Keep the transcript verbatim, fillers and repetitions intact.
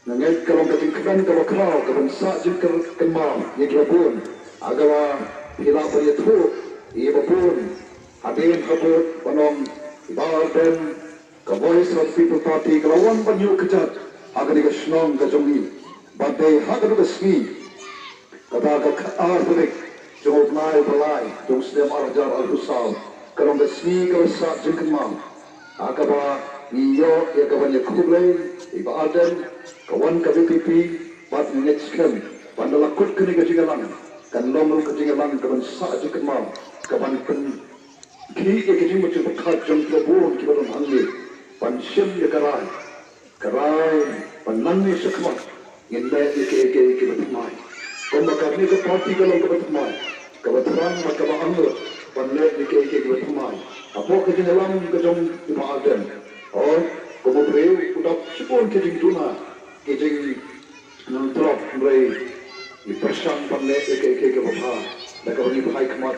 Nga ngeit ka long ka jingkmen kaba khraw kaban sah jingkyrkhu ïa kiba bun. Ha kaba phi lah ban ïathuh ïa kiba bun hadien habud ban ong i Bah Ardent, ka Voice of the People Party ka la wan ban ïuh kjat ha kane ka shnong ka jong ngi. Bad dei ha kane ka sngi, kata ka khatar tarik jong u bnai ba lai jong u snem ar hajar arphew saw, ka long ka sngi kaba sah jingkynmaw. Ha kaba ngi ïoh ïa ka ban ïakhublei ïa i Bah Ardent, ka wan ka VPP, bad nga ngeit skhem ba da la kut kane ka jingïalang kan long ruh ka jingïalang kaban sah jingkynmaw, kaban pynkhih ïa ka jingmut jingpyrkhat jong kiba bun kiba don hangne ban shim ïa ka rai. Ka rai ban nang ïa shakhmat ngin leh ïa kiei kiei kiba thymmai. Kumba kane ka party ka long kaba thymmai, kaba thrang bad kaba angnud ban leh ïa kiei kiei kiba thymmai. Hapoh ka jingïalam ka jong i Bah Ardent, oh, kum u briew u dap shibun ki jingduna, ki jingnang drop, hynrei i pyrshang ban leh ïa kiei kiei kiba bha da kaba ngi phai khmat.